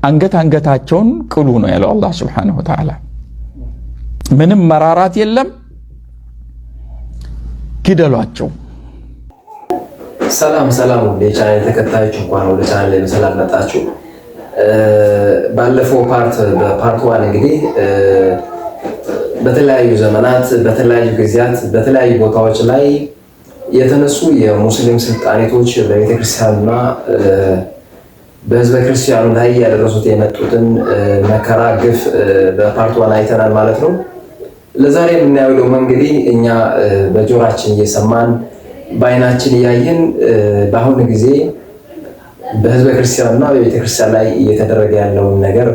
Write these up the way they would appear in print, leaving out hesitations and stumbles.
አንገት አንገታቸውን ቅሉ ነው ያለው አላህ سبحانه وتعالى። ምንም መራራት የለም፣ ግደሏቸው። ሰላም ሰላም፣ የቻናል ተከታዮች እንኳን ወደ ቻናል ላይ በሰላም መጣችሁ። ባለፈው part በ part one እንግዲህ በተለያዩ ዘመናት፣ በተለያዩ ጊዜያት፣ በተለያዩ ቦታዎች ላይ የተነሱ የሙስሊም ስልጣኔቶች በቤተክርስቲያንና በህዝበ ክርስቲያኑ ላይ ያደረሱት የመጡትን መከራ፣ ግፍ በ part one አይተናል ማለት ነው። ለዛሬ የምናየው ደግሞ እንግዲህ እኛ በጆሯችን እየሰማን፣ በአይናችን እያየን በአሁኑ ጊዜ በህዝበ ክርስቲያኑና በቤተክርስቲያን ላይ እየተደረገ ያለውን ነገር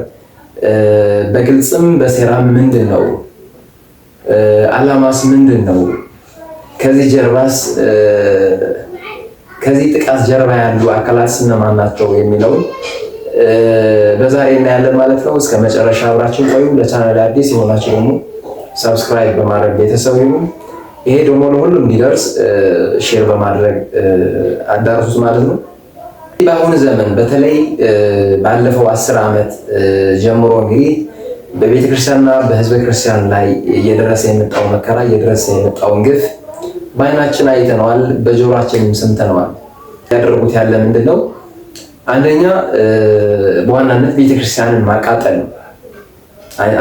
በግልጽም በሴራም ምንድን ነው? አላማስ ምንድን ነው? ከዚህ ጀርባስ፣ ከዚህ ጥቃት ጀርባ ያሉ አካላት እነማን ናቸው የሚለውን በዛሬ እናያለን ማለት ነው። እስከ መጨረሻ አብራችን ቆዩ። ለቻናል አዲስ የሆናችሁ ደግሞ subscribe በማድረግ ቤተሰብ ይሁኑ። ይሄ ደግሞ ለሁሉም እንዲደርስ share በማድረግ አዳርሱት ማለት ነው። በአሁኑ ዘመን በተለይ ባለፈው 10 ዓመት ጀምሮ እንግዲህ በቤተክርስቲያንና በህዝበ ክርስቲያን ላይ እየደረሰ የመጣው መከራ፣ እየደረሰ የመጣውን ግፍ በአይናችን አይተነዋል፣ በጆሯችንም ሰምተነዋል። ያደረጉት ያለ ምንድን ነው? አንደኛ በዋናነት ቤተክርስቲያንን ማቃጠል ነው።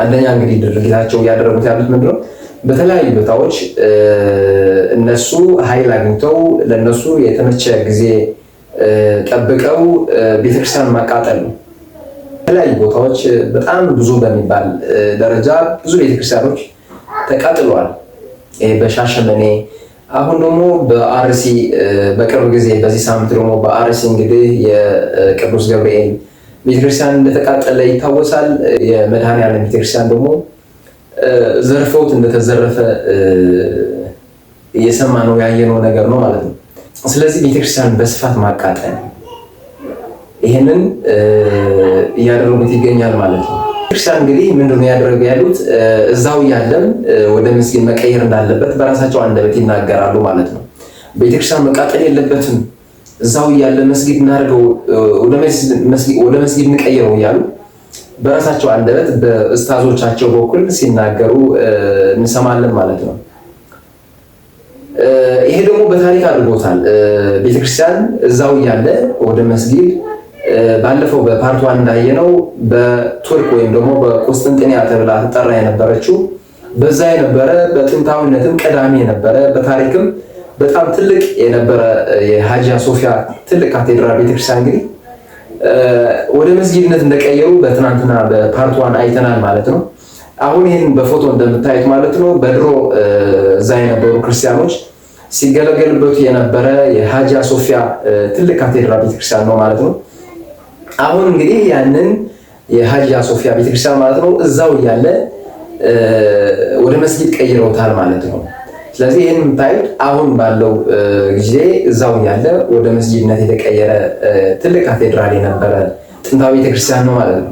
አንደኛ እንግዲህ ድርጊታቸው እያደረጉት ያሉት ምንድን ነው? በተለያዩ ቦታዎች እነሱ ኃይል አግኝተው ለእነሱ የተመቸ ጊዜ ጠብቀው ቤተክርስቲያን ማቃጠል ነው። የተለያዩ ቦታዎች በጣም ብዙ በሚባል ደረጃ ብዙ ቤተክርስቲያኖች ተቃጥለዋል። ይሄ በሻሸመኔ፣ አሁን ደግሞ በአርሲ፣ በቅርብ ጊዜ በዚህ ሳምንት ደግሞ በአርሲ እንግዲህ የቅዱስ ገብርኤል ቤተክርስቲያን እንደተቃጠለ ይታወሳል። የመድኃኔዓለም ቤተክርስቲያን ደግሞ ዘርፈውት እንደተዘረፈ እየሰማነው ያየነው ነገር ነው ማለት ነው። ስለዚህ ቤተክርስቲያን በስፋት ማቃጠል ይህንን እያደረጉት ይገኛል ማለት ነው። ቤተክርስቲያን እንግዲህ ምንድነው ያደረጉ ያሉት? እዛው እያለም ወደ መስጊድ መቀየር እንዳለበት በራሳቸው አንደበት ይናገራሉ ማለት ነው። ቤተክርስቲያን መቃጠል የለበትም፣ እዛው እያለ መስጊድ እናድርገው፣ ወደ መስጊድ እንቀይረው እያሉ በራሳቸው አንደበት በኡስታዞቻቸው በኩል ሲናገሩ እንሰማለን ማለት ነው። ይሄ ደግሞ በታሪክ አድርጎታል። ቤተክርስቲያን እዛው እያለ ወደ መስጊድ ባለፈው በ part one እንዳየነው በቱርክ ወይም ደግሞ በቁስጥንጥንያ ተብላ ትጠራ የነበረችው በዛ የነበረ፣ በጥንታዊነትም ቀዳሚ የነበረ፣ በታሪክም በጣም ትልቅ የነበረ የሃጂያ ሶፊያ ትልቅ ካቴድራል ቤተክርስቲያን እንግዲህ ወደ መስጊድነት እንደቀየሩ በትናንትና በ part one አይተናል ማለት ነው። አሁን ይህን በፎቶ እንደምታዩት ማለት ነው፣ በድሮ እዛ የነበሩ ክርስቲያኖች ሲገለገሉበት የነበረ የሃጂያ ሶፊያ ትልቅ ካቴድራል ቤተክርስቲያን ነው ማለት ነው። አሁን እንግዲህ ያንን የሃጂያ ሶፊያ ቤተክርስቲያን ማለት ነው እዛው እያለ ወደ መስጊድ ቀይረውታል ማለት ነው። ስለዚህ ይህን የምታዩት አሁን ባለው ጊዜ እዛው እያለ ወደ መስጊድነት የተቀየረ ትልቅ ካቴድራል የነበረ ጥንታዊ ቤተክርስቲያን ነው ማለት ነው።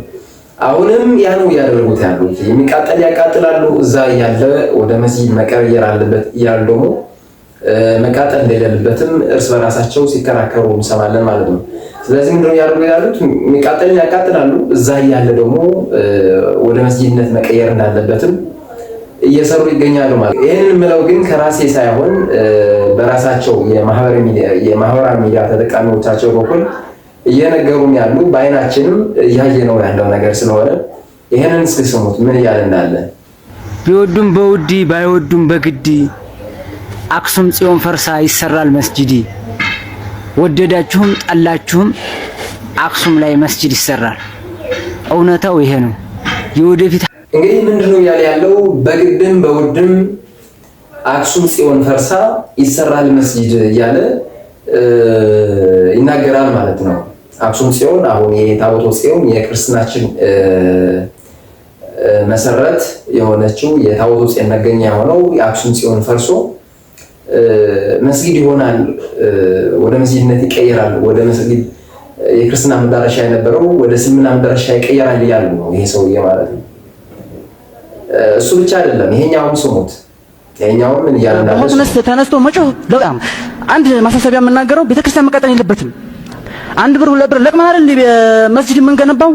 አሁንም ያ ነው እያደረጉት ያሉት። የሚቃጠል ያቃጥላሉ። እዛ እያለ ወደ መስጊድ መቀየር አለበት እያሉ ደግሞ መቃጠል እንደሌለበትም እርስ በራሳቸው ሲከራከሩ እንሰማለን ማለት ነው። ስለዚህ ምንድነው እያደረጉ ያሉት? የሚቃጠልን ያቃጥላሉ። እዛ እያለ ደግሞ ወደ መስጊድነት መቀየር እንዳለበትም እየሰሩ ይገኛሉ ማለት ነው። ይህንን የምለው ግን ከራሴ ሳይሆን በራሳቸው የማህበራዊ ሚዲያ ተጠቃሚዎቻቸው በኩል እየነገሩን ያሉ፣ በአይናችንም እያየነው ያለው ነገር ስለሆነ ይህንን እስኪ ስሙት ምን እያለ እንዳለ። ቢወዱም በውዲ ባይወዱም በግዲ አክሱም ጽዮን ፈርሳ ይሰራል መስጂዲ። ወደዳችሁም ጠላችሁም አክሱም ላይ መስጂድ ይሰራል። እውነታው ይሄ ነው። የወደፊት እንግዲህ ምንድነው እያለ ያለው? በግድም በውድም አክሱም ጽዮን ፈርሳ ይሰራል መስጂድ እያለ ይናገራል ማለት ነው። አክሱም ጽዮን አሁን የታቦተ ጽዮን፣ የክርስትናችን መሰረት የሆነችው፣ የታቦተ ጽዮን መገኛ የሆነው የአክሱም ጽዮን ፈርሶ መስጊድ ይሆናል፣ ወደ መስጊድነት ይቀየራል፣ ወደ መስጊድ፣ የክርስትና መዳረሻ የነበረው ወደ እስልምና መዳረሻ ይቀየራል እያሉ ነው ይሄ ሰውዬ ማለት ነው። እሱ ብቻ አይደለም፣ ይሄኛውም ስሙት። ይሄኛውም ምን እያለ እንዳለ። ተነስቶ መጮህ በጣም አንድ ማሳሰቢያ የምናገረው ቤተክርስቲያን መቃጠል የለበትም። 1 ብር 2 ብር ለቅመን አይደል መስጂድ የምንገነባው?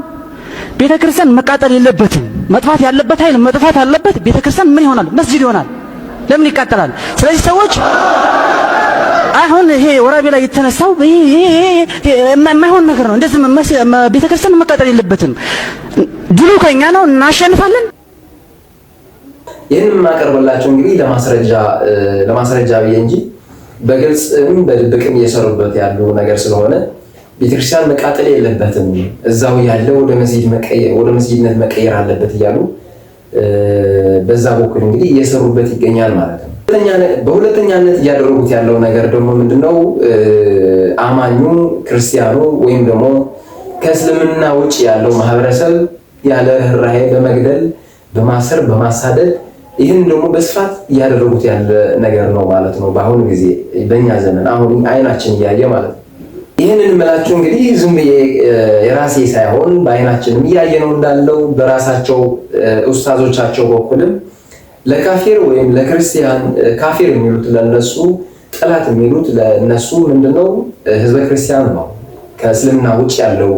ቤተ ክርስቲያን መቃጠል የለበትም። መጥፋት ያለበት ኃይል መጥፋት አለበት። ቤተ ክርስቲያን ምን ይሆናል? መስጂድ ይሆናል። ለምን ይቃጠላል? ስለዚህ ሰዎች አሁን ይሄ ወራቤ ላይ የተነሳው ይሄ የማይሆን ነገር ነው። እንደዚህ ቤተ ክርስቲያን መቃጠል የለበትም። ድሉ ከኛ ነው፣ እናሸንፋለን። ይህን የማቀርብላቸው እንግዲህ ለማስረጃ ብዬ እንጂ በግልጽም በድብቅም እየሰሩበት ያሉ ነገር ስለሆነ ቤተክርስቲያን መቃጠል የለበትም፣ እዛው ያለው ወደ መስጊድነት መቀየር አለበት እያሉ በዛ በኩል እንግዲህ እየሰሩበት ይገኛል ማለት ነው። በሁለተኛነት እያደረጉት ያለው ነገር ደግሞ ምንድነው? አማኙ ክርስቲያኑ ወይም ደግሞ ከእስልምና ውጭ ያለው ማህበረሰብ ያለ ርህራሄ በመግደል፣ በማሰር፣ በማሳደድ ይህን ደግሞ በስፋት እያደረጉት ያለ ነገር ነው ማለት ነው። በአሁኑ ጊዜ በእኛ ዘመን አሁን አይናችን እያየ ማለት ነው። ይህንን የምላችሁ እንግዲህ ዝም ብዬ የራሴ ሳይሆን በአይናችንም እያየ ነው እንዳለው በራሳቸው ኡስታዞቻቸው በኩልም ለካፊር ወይም ለክርስቲያን ካፊር የሚሉት ለነሱ፣ ጠላት የሚሉት ለነሱ ምንድነው? ህዝበ ክርስቲያን ነው። ከእስልምና ውጭ ያለው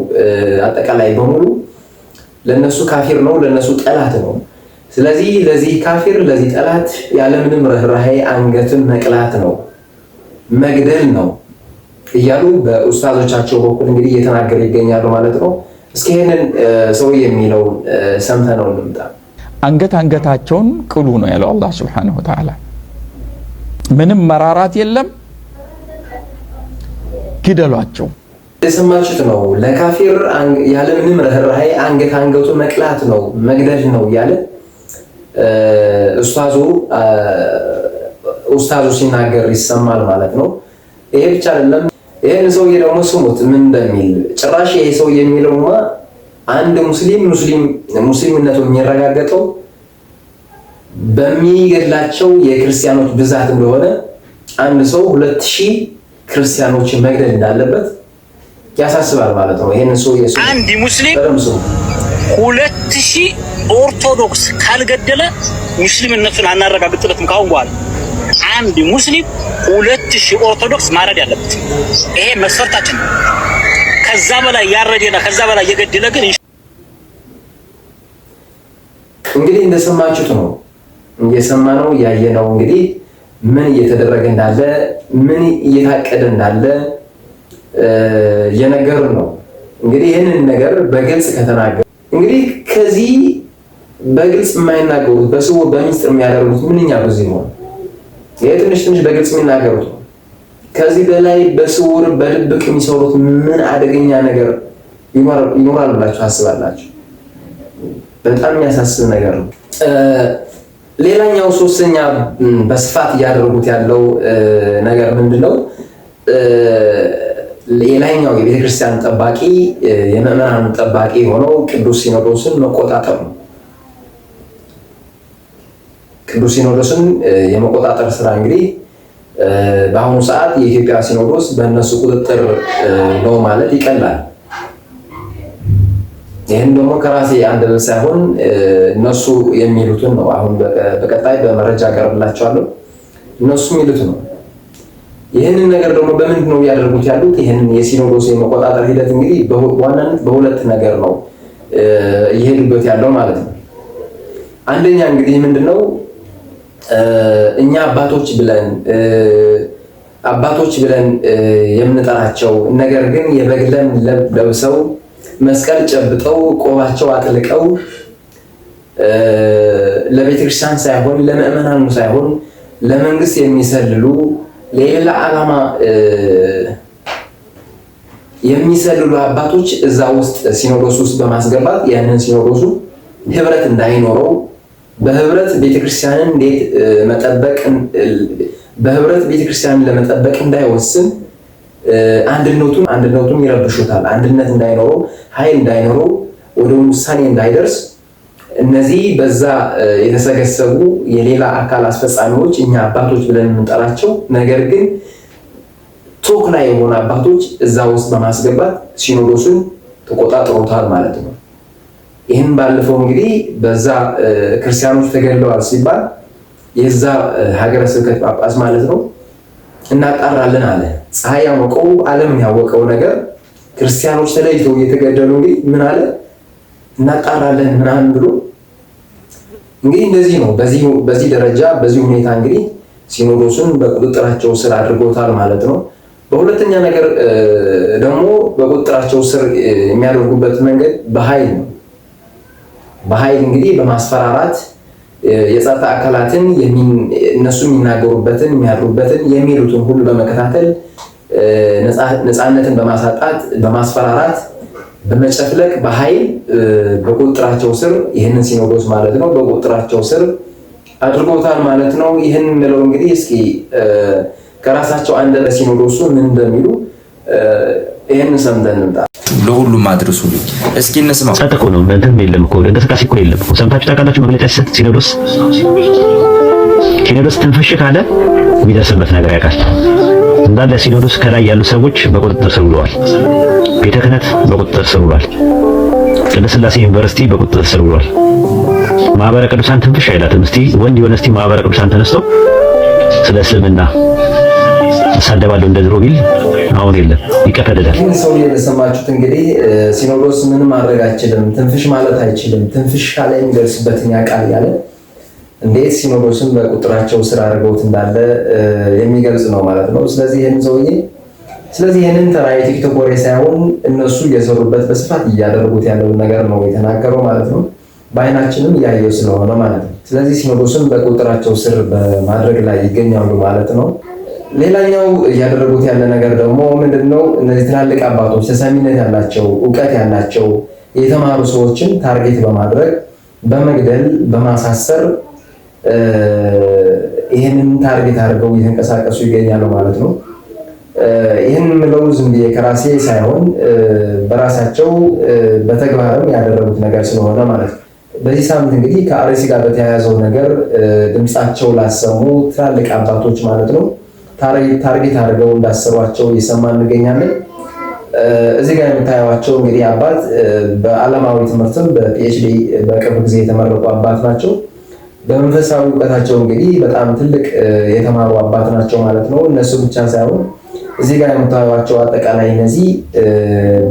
አጠቃላይ በሙሉ ለነሱ ካፊር ነው፣ ለነሱ ጠላት ነው። ስለዚህ ለዚህ ካፊር ለዚህ ጠላት ያለምንም ርህራሄ አንገትን መቅላት ነው፣ መግደል ነው እያሉ በኡስታዞቻቸው በኩል እንግዲህ እየተናገሩ ይገኛሉ ማለት ነው። እስኪ ይህንን ሰው የሚለው ሰምተነው እንምጣ። አንገት አንገታቸውን ቅሉ ነው ያለው አላህ سبحانه وتعالى። ምንም መራራት የለም፣ ግደሏቸው። የሰማችሁት ነው። ለካፊር ያለምንም ርህራሄ አንገት አንገቱ መቅላት ነው፣ መግደል ነው እያለ ኡስታዙ ሲናገር ይሰማል ማለት ነው። ይሄ ብቻ አይደለም። ይህን ሰውዬ ደግሞ ስሙት ምን እንደሚል። ጭራሽ ይሄ ሰውዬ የሚለውማ አንድ ሙስሊም ሙስሊምነቱ የሚረጋገጠው በሚገድላቸው የክርስቲያኖች ብዛት እንደሆነ፣ አንድ ሰው 2000 ክርስቲያኖችን መግደል እንዳለበት ያሳስባል ማለት ነው። ይሄን ሰውዬ አንድ ሙስሊም 2000 ኦርቶዶክስ ካልገደለ ሙስሊምነቱን አናረጋግጥለትም። ካሁን በኋላ አንድ ሙስሊም 2000 ኦርቶዶክስ ማረድ ያለበት ይሄ መስፈርታችን ነው። ከዛ በላይ ያረደና ከዛ በላይ የገደለ ግን እንግዲህ እንደሰማችሁት ነው፣ እየሰማነው ያየነው እንግዲህ ምን እየተደረገ እንዳለ፣ ምን እየታቀደ እንዳለ እየነገሩን ነው። እንግዲህ ይህንን ነገር በግልጽ ከተናገሩ እንግዲህ ከዚህ በግልጽ የማይናገሩት በስውር በሚስጥር የሚያደርጉት ምንኛ ብዙ ይሆን? ይሄ ትንሽ ትንሽ በግልጽ የሚናገሩት ነው። ከዚህ በላይ በስውር በድብቅ የሚሰሩት ምን አደገኛ ነገር ይኖራል ብላችሁ አስባላችሁ? በጣም የሚያሳስብ ነገር ነው። ሌላኛው ሶስተኛ በስፋት እያደረጉት ያለው ነገር ምንድን ነው? ሌላኛው የቤተክርስቲያን ጠባቂ፣ የምዕመናን ጠባቂ የሆነው ቅዱስ ሲኖዶስን መቆጣጠር ነው። ቅዱስ ሲኖዶስን የመቆጣጠር ስራ እንግዲህ በአሁኑ ሰዓት የኢትዮጵያ ሲኖዶስ በእነሱ ቁጥጥር ነው ማለት ይቀላል። ይህን ደግሞ ከራሴ አንደበት ሳይሆን እነሱ የሚሉትን ነው። አሁን በቀጣይ በመረጃ አቀርብላቸዋለሁ። እነሱ የሚሉት ነው። ይህንን ነገር ደግሞ በምንድን ነው እያደረጉት ያሉት? ይህንን የሲኖዶስ የመቆጣጠር ሂደት እንግዲህ በዋናነት በሁለት ነገር ነው እየሄዱበት ያለው ማለት ነው። አንደኛ እንግዲህ ምንድነው፣ እኛ አባቶች ብለን የምንጠራቸው ነገር ግን የበግ ለምድ ለብሰው፣ መስቀል ጨብጠው፣ ቆባቸው አጥልቀው ለቤተክርስቲያን ሳይሆን፣ ለምዕመናኑ ሳይሆን ለመንግስት የሚሰልሉ፣ ለሌላ ዓላማ የሚሰልሉ አባቶች እዛ ውስጥ ሲኖዶስ ውስጥ በማስገባት ያንን ሲኖዶሱ ህብረት እንዳይኖረው፣ በህብረት ቤተክርስቲያንን እንዴት መጠበቅ፣ በህብረት ቤተክርስቲያንን ለመጠበቅ እንዳይወስን አንድነቱን ይረብሹታል። አንድነት እንዳይኖረው፣ ኃይል እንዳይኖረው፣ ወደ ውሳኔ እንዳይደርስ እነዚህ በዛ የተሰገሰጉ የሌላ አካል አስፈጻሚዎች፣ እኛ አባቶች ብለን የምንጠራቸው ነገር ግን ቶክላ የሆኑ አባቶች እዛ ውስጥ በማስገባት ሲኖዶሱን ተቆጣጥሮታል ማለት ነው። ይህን ባለፈው እንግዲህ በዛ ክርስቲያኖች ተገድለዋል ሲባል የዛ ሀገረ ስብከት ጳጳስ ማለት ነው እናጣራለን አለ። ፀሐይ ያሞቀው፣ ዓለምን ያወቀው ነገር ክርስቲያኖች ተለይተው እየተገደሉ እንግዲህ ምን አለ? እናጣራለን ምናምን ብሎ እንግዲህ እንደዚህ ነው። በዚህ ደረጃ በዚህ ሁኔታ እንግዲህ ሲኖዶሱን በቁጥጥራቸው ስር አድርጎታል ማለት ነው። በሁለተኛ ነገር ደግሞ በቁጥጥራቸው ስር የሚያደርጉበት መንገድ በኃይል ነው። በኃይል እንግዲህ በማስፈራራት የጸጥታ አካላትን እነሱ የሚናገሩበትን፣ የሚያድሩበትን፣ የሚሉትን ሁሉ በመከታተል፣ ነፃነትን በማሳጣት፣ በማስፈራራት፣ በመጨፍለቅ በኃይል በቁጥጥራቸው ስር ይህንን ሲኖዶስ ማለት ነው በቁጥጥራቸው ስር አድርጎታል ማለት ነው። ይህን የምለው እንግዲህ እስኪ ከራሳቸው አንደበት ሲኖዶሱ ምን እንደሚሉ ይህን ሰምተን እንምጣ። ለሁሉም አድርሱልኝ እስኪ እንስማው። ጸጥ እኮ ነው፣ እንትን የለም እኮ፣ እንቅስቃሴ እኮ የለም እኮ። ሰምታችሁ ታውቃላችሁ? መግለጫ ሲሰጥ ሲኖዶስ ትንፍሽ ካለ የሚደርስበት ነገር ያውቃል። እንዳለ ሲኖዶስ ከላይ ያሉ ሰዎች በቁጥጥር ስር ውለዋል። ቤተ ክህነት በቁጥጥር ስር ውሏል። ቅድስት ሥላሴ ዩኒቨርሲቲ በቁጥጥር ስር ውሏል። ማህበረ ቅዱሳን ትንፍሽ አይላትም። እስቲ ወንድ የሆነ እስቲ ማህበረ ቅዱሳን ተነስቶ ስለ እስልምና እሳደባለሁ እንደ ድሮ ቢል አሁን የለም፣ ይቀፈደዳል። ይህን ሰው የሰማችሁት እንግዲህ ሲኖዶስ ምንም ማድረግ አይችልም፣ ትንፍሽ ማለት አይችልም፣ ትንፍሽ ካለ የሚደርስበትን ያውቃል ያለ እንዴት ሲኖዶስን በቁጥጥራቸው ስር አድርገውት እንዳለ የሚገልጽ ነው ማለት ነው። ስለዚህ ይህን ሰውዬ ስለዚህ ይህንን ተራ የቲክቶክ ወሬ ሳይሆን እነሱ እየሰሩበት በስፋት እያደረጉት ያለውን ነገር ነው የተናገረው ማለት ነው። በአይናችንም እያየው ስለሆነ ማለት ነው። ስለዚህ ሲኖዶስን በቁጥጥራቸው ስር በማድረግ ላይ ይገኛሉ ማለት ነው። ሌላኛው እያደረጉት ያለ ነገር ደግሞ ምንድን ነው? እነዚህ ትላልቅ አባቶች፣ ተሰሚነት ያላቸው፣ እውቀት ያላቸው፣ የተማሩ ሰዎችን target በማድረግ፣ በመግደል፣ በማሳሰር ይህንን target አድርገው እየተንቀሳቀሱ ይገኛሉ ማለት ነው። ይህን የምለው ዝም ብዬ ከራሴ ሳይሆን በራሳቸው በተግባርም ያደረጉት ነገር ስለሆነ ማለት ነው። በዚህ ሳምንት እንግዲህ ከአርሲ ጋር በተያያዘው ነገር ድምፃቸው ላሰሙ ትላልቅ አባቶች ማለት ነው target አድርገው እንዳሰሯቸው እየሰማን እንገኛለን። እዚህ ጋር የምታዩቸው እንግዲህ አባት በዓለማዊ ትምህርትም በ PhD በቅርብ ጊዜ የተመረቁ አባት ናቸው። በመንፈሳዊ እውቀታቸው እንግዲህ በጣም ትልቅ የተማሩ አባት ናቸው ማለት ነው። እነሱ ብቻ ሳይሆን እዚህ ጋር የምታዩቸው አጠቃላይ እነዚህ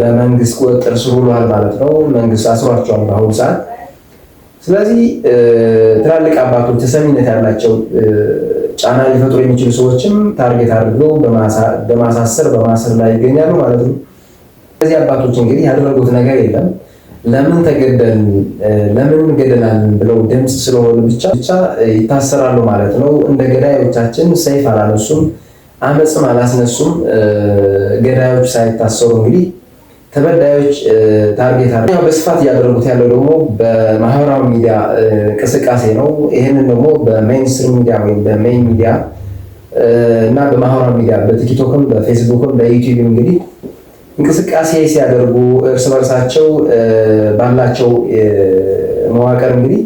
በመንግስት ቁጥጥር ስር ውለዋል ማለት ነው። መንግስት አስሯቸዋል በአሁኑ ሰዓት። ስለዚህ ትላልቅ አባቶች፣ ተሰሚነት ያላቸው፣ ጫና ሊፈጥሩ የሚችሉ ሰዎችም target አድርገው በማሳሰር በማሰር ላይ ይገኛሉ ማለት ነው። እነዚህ አባቶች እንግዲህ ያደረጉት ነገር የለም። ለምን ተገደልን፣ ለምን ገደላልን ብለው ድምፅ ስለሆኑ ብቻ ብቻ ይታሰራሉ ማለት ነው። እንደ ገዳዮቻችን ሰይፍ አላነሱም፣ አመፅም አላስነሱም። ገዳዮች ሳይታሰሩ እንግዲህ ተበዳዮች target አድርገው በስፋት እያደረጉት ያለው ደግሞ በማህበራዊ ሚዲያ እንቅስቃሴ ነው። ይህንን ደግሞ በ mainstream media ወይም በ main media እና በማህበራዊ ሚዲያ በቲክቶክም፣ በፌስቡክም፣ በዩቲዩብ እንግዲህ እንቅስቃሴ ሲያደርጉ እርስ በርሳቸው ባላቸው መዋቅር እንግዲህ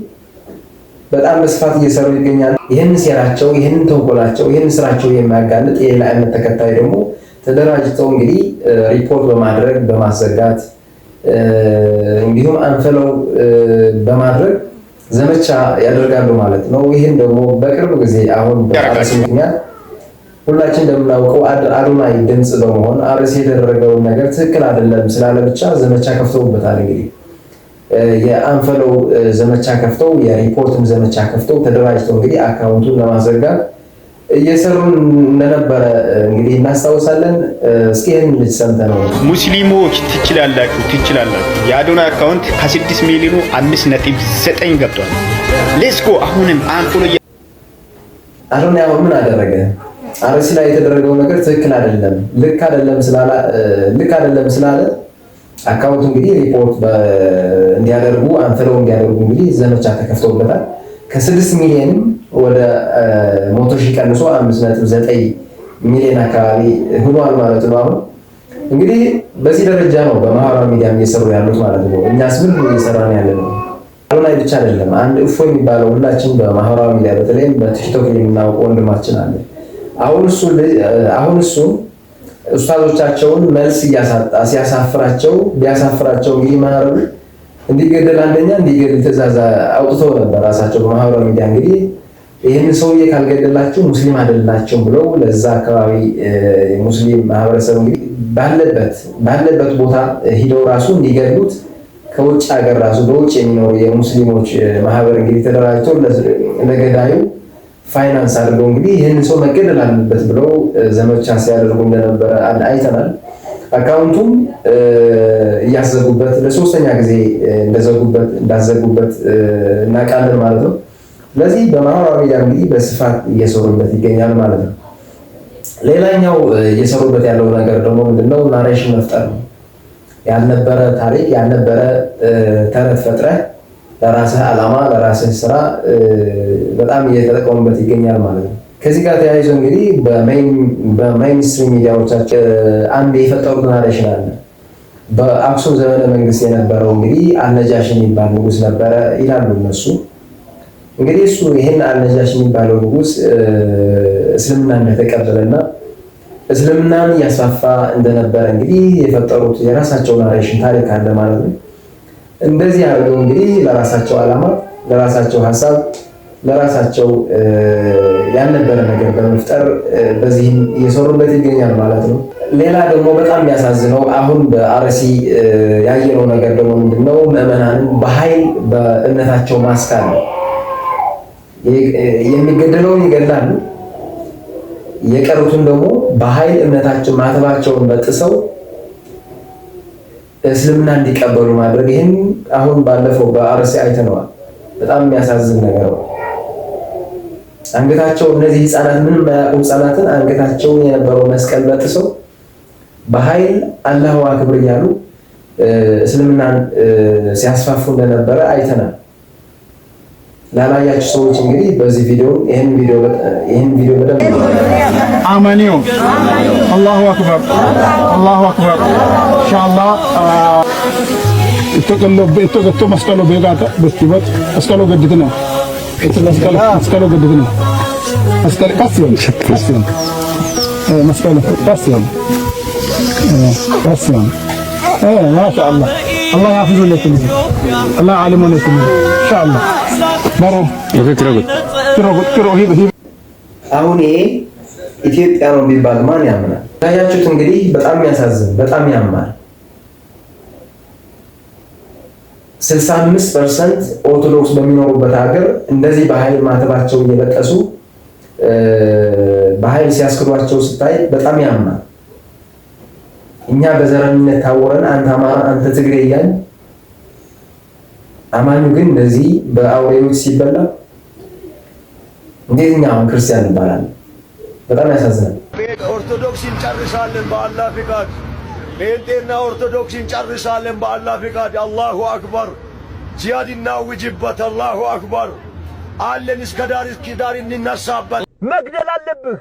በጣም በስፋት እየሰሩ ይገኛሉ። ይህንን ሴራቸው፣ ይህንን ተንኮላቸው፣ ይህንን ስራቸው የሚያጋልጥ የሌላ እምነት ተከታይ ደግሞ ተደራጅተው እንግዲህ ሪፖርት በማድረግ፣ በማዘጋት፣ እንዲሁም unfollow በማድረግ ዘመቻ ያደርጋሉ ማለት ነው። ይህን ደግሞ በቅርብ ጊዜ አሁን በአርሲ ምክንያት ሁላችን እንደምናውቀው አዶናይ ድምፅ በመሆን አርሲ የተደረገውን ነገር ትክክል አይደለም ስላለ ብቻ ዘመቻ ከፍተውበታል። እንግዲህ የ unfollow ዘመቻ ከፍተው፣ የሪፖርትም ዘመቻ ከፍተው፣ ተደራጅተው እንግዲህ account ኡን ለማዘጋት እየሰሩ እንደነበረ እንግዲህ እናስታውሳለን። እስኪ ይህን ልጅ ሰምተነው ሙስሊሞች ትችላላችሁ፣ ትችላላችሁ። የአዶናይ account ከ6 ሚሊዮኑ 5.9 ገብቷል። Let's go፣ አሁንም unfollow አዶናይ አሁን ምን አደረገ? አርሲ ላይ የተደረገው ነገር ትክክል አይደለም፣ ልክ አይደለም ስላለ account እንግዲህ ሪፖርት እንዲያደርጉ፣ unfollow እንዲያደርጉ እንግዲህ ዘመቻ ተከፍቶበታል። ከ6 ሚሊዮንም ወደ 100,000 ቀንሶ 5.9 ሚሊዮን አካባቢ ሆኗል ማለት ነው። አሁን እንግዲህ በዚህ ደረጃ ነው በማህበራዊ ሚዲያ እየሰሩ ያሉት ማለት ነው። እኛስ ምን እየሰራን ያለ ነው? አዶናይ ብቻ አይደለም። አንድ እፎ የሚባለው ሁላችን በማህበራዊ ሚዲያ በተለይም በቲክቶክ የምናውቀው ወንድማችን አለ። አሁን እሱ ኡስታዞቻቸውን መልስ እያሳጣ ሲያሳፍራቸው ቢያሳፍራቸው እንግዲህ ማህበሩ እንዲገደል፣ አንደኛ እንዲገደል ትእዛዝ አውጥተው ነበር ራሳቸው በማህበራዊ ሚዲያ። እንግዲህ ይህን ሰውዬ ካልገደላችሁ ሙስሊም አይደላችሁም ብለው ለዛ አካባቢ ሙስሊም ማህበረሰብ እንግዲህ ባለበት ቦታ ሂደው ራሱ እንዲገድሉት ከውጭ ሀገር ራሱ በውጭ የሚኖሩ የሙስሊሞች ማህበር እንግዲህ ተደራጅቶ ለገዳዩ ፋይናንስ አድርገው እንግዲህ ይህን ሰው መገደል አለበት ብለው ዘመቻ ሲያደርጉ እንደነበረ አይተናል። Account ኡም እያዘጉበት ለሶስተኛ ጊዜ እንደዘጉበት እንዳዘጉበት እናውቃለን ማለት ነው። ስለዚህ በማህበራዊ ሚዲያ እንግዲህ በስፋት እየሰሩበት ይገኛል ማለት ነው። ሌላኛው እየሰሩበት ያለው ነገር ደግሞ ምንድነው? Narration መፍጠር ነው። ያልነበረ ታሪክ፣ ያልነበረ ተረት ፈጥረህ ለራስህ ዓላማ፣ ለራስህ ስራ በጣም እየተጠቀሙበት ይገኛል ማለት ነው። ከዚህ ጋር ተያይዞ እንግዲህ በ mainstream ሚዲያዎቻቸው አንድ የፈጠሩት narration አለ። በአክሱም ዘመነ መንግስት የነበረው እንግዲህ አልነጃሽ የሚባል ንጉስ ነበረ ይላሉ እነሱ። እንግዲህ እሱ ይህን አልነጃሽ የሚባለው ንጉስ እስልምና እንደተቀበለና እስልምናን እያስፋፋ እንደነበረ እንግዲህ የፈጠሩት የራሳቸው narration ታሪክ አለ ማለት ነው። እንደዚህ አድርገው እንግዲህ ለራሳቸው ዓላማ፣ ለራሳቸው ሀሳብ፣ ለራሳቸው ያልነበረ ነገር በመፍጠር በዚህም እየሰሩበት ይገኛል ማለት ነው። ሌላ ደግሞ በጣም የሚያሳዝነው አሁን በአርሲ ያየነው ነገር ደግሞ ምንድነው? ምዕመናንን በኃይል በእምነታቸው ማስካድ ነው። የሚገደለውን ይገድላሉ፣ የቀሩትን ደግሞ በኃይል እምነታቸው ማተባቸውን በጥሰው እስልምና እንዲቀበሉ ማድረግ። ይህን አሁን ባለፈው በአርሲ አይተነዋል። በጣም የሚያሳዝን ነገር ነው። አንገታቸው እነዚህ ህፃናት፣ ምንም የማያውቁ ህፃናትን አንገታቸውን የነበረው መስቀል በጥሰው በኃይል አላሁ አክብር እያሉ እስልምናን ሲያስፋፉ እንደነበረ አይተናል። ላላያችሁ ሰዎች እንግዲህ በዚህ ቪዲዮ ይህን ቪዲዮ በደንብ አማኒው አላሁ አክበር፣ አላሁ አክበር። ኢንሻአላህ እቶ መስቀሎ ቤጋታ በስቲበት መስቀሎ ገድትነ መስቀሎ ገድትነ መስቀል ቀስ ይበል፣ ቀስ ይበል፣ መስቀሎ ቀስ ይበል፣ ቀስ ይበል። ማሻአላህ፣ አላህ ያፍዙለኩም፣ አላህ ዓሊሙለኩም ኢንሻአላህ። በሮ አሁን ይሄ ኢትዮጵያ ነው ቢባል ማን ያምናል? ታያችሁት እንግዲህ በጣም ያሳዝን፣ በጣም ያማል። 65% ኦርቶዶክስ በሚኖሩበት ሀገር እንደዚህ በኃይል ማተባቸው እየበጠሱ በኃይል ሲያስክዷቸው ስታይ በጣም ያማል። እኛ በዘረኝነት ታውረን አንተ አማራ፣ አንተ ትግሬ እያልን፣ አማኙ ግን እንደዚህ በአውሬዎች ሲበላ እንዴት እኛ አሁን ክርስቲያን እንባላለን? በጣም ያሳዝናል። ኦርቶዶክስ እንጨርሳለን በአላህ ፍቃድ። ጴንጤና ኦርቶዶክስ እንጨርሳለን በአላህ ፍቃድ። አላሁ አክበር። ጂሃድ እናውጅበት። አላሁ አክበር አለን። እስከ ዳር እስከ ዳር እንነሳበት። መግደል አለብህ፣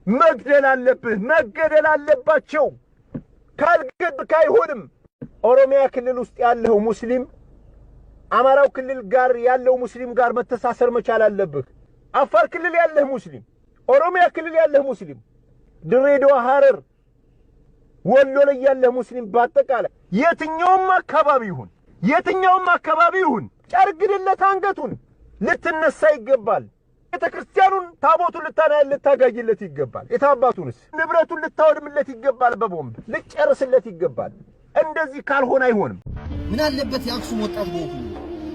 መግደል አለብህ፣ መገደል አለባቸው። ካልገድክ አይሆንም። ኦሮሚያ ክልል ውስጥ ያለው ሙስሊም አማራው ክልል ጋር ያለው ሙስሊም ጋር መተሳሰር መቻል አለብህ። አፋር ክልል ያለህ ሙስሊም፣ ኦሮሚያ ክልል ያለህ ሙስሊም፣ ድሬዳዋ፣ ሐረር፣ ወሎ ላይ ያለህ ሙስሊም፣ በአጠቃላይ የትኛውም አካባቢ ይሁን፣ የትኛውም አካባቢ ይሁን ጨርግድለት አንገቱን፣ ልትነሳ ይገባል። ቤተ ክርስቲያኑን ታቦቱን ልታጋይለት ይገባል። የታባቱንስ ንብረቱን ልታወድምለት ይገባል። በቦምብ ልጨርስለት ይገባል። እንደዚህ ካልሆነ አይሆንም። ምን አለበት የአክሱም ወጣት በሆንኩ?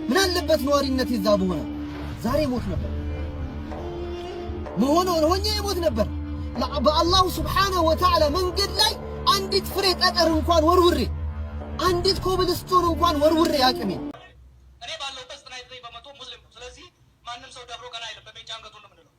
ምን አለበት ነዋሪነት የዛ በሆነ? ዛሬ ሞት ነበር መሆን ሆኜ ሞት ነበር። በአላሁ ስብሓነሁ ወተዓላ መንገድ ላይ አንዲት ፍሬ ጠጠር እንኳን ወርውሬ፣ አንዲት ኮብልስቶን እንኳን ወርውሬ አቅሜ እኔ ባለሁበት 99% ሙስሊም ነው። ስለዚህ ማንም ሰው ደፍሮ ቀና አይልም። በሜንጫ አንገቱን ነው የምንለው።